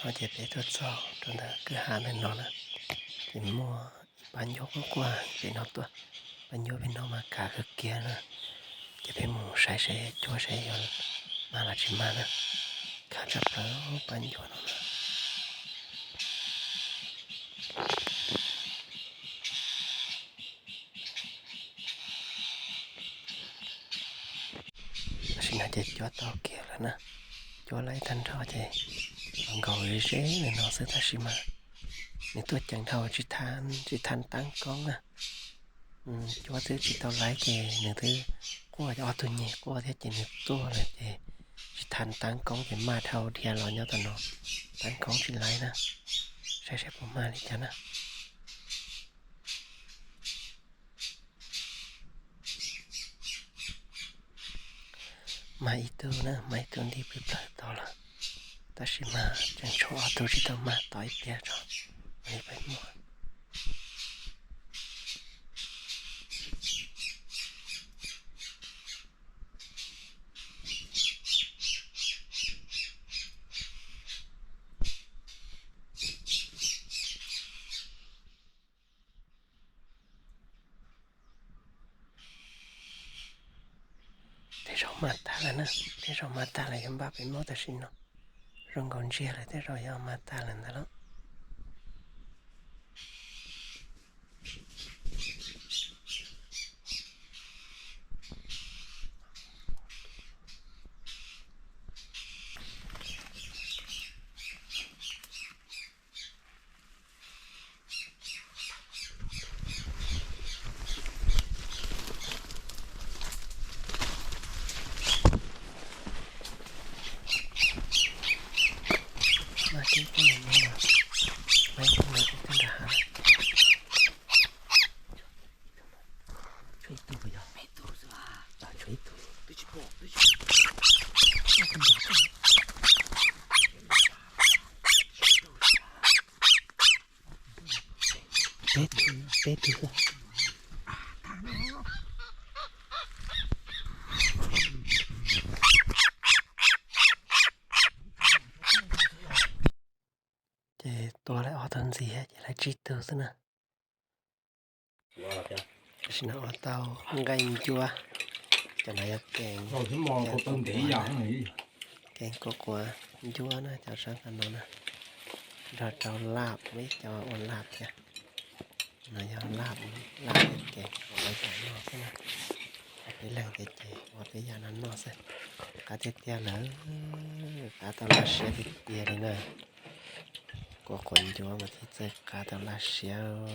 Ces peb tuaj txog rau ntawm kwj ha ntawm no na, ces muaj ib pab ncuab quaj quaj pem no tuaj. Pab ncuab pem no mas kav kawg kiag na. Ces peb mus saib seb cuab seb yuav mag los tsis mag na. Kav tshaj plaws pab ncuab no na. Tam sim no ces cuab tau kiag lawm na. Cuab laib tag nrho ces nkaus ze ze li no xwb tab sis mas nws tuaj ceev dhau tsis tha taab koob na. Cuab twb tsis tau laib ces nws twb quaj, ob tug nyem quaj thiab ces nws tuaj lawm ces tsis tha taab koob ces maj dhau dhia los nyob tom no, taab koob tsis laib na. Saib saib puas mag li cas na. Mag ib tug na, mag ib tug nti pw plawg tod lawm, tab sis mas tseem tshuav ob tug tsis tau mag, tos ib pliag tso mam li peb muag. Tej zaum mag tag lawm na, tej zaum mag tag lawm yuav npaj peb muag tam sim no. Zoo nkaus ntsiag lawm tej zaum yuav mag tag lawm ntag lauj. Tshuav ib tug, tshuav ib tug. Peb, peb tug xwb. Ces tua lawm ob tug ntxiv ces lawv tsib tug xwb na. Tam sim no ua tau nqaij ncuab, cov no yog kev, kev kuv quav ncuab na, cov sab qab no na, nrog rau laj, muaj ib co ua laj thiab. No yog laj, laj kev ua yam no xwb na. Peb leeg ces ua peb yam no noj xwb. Qab tiag tiag lawm, qab tau laj siab tiag tiag li na. Kuv quav ncuab mas thiaj txawj qab tau laj siab.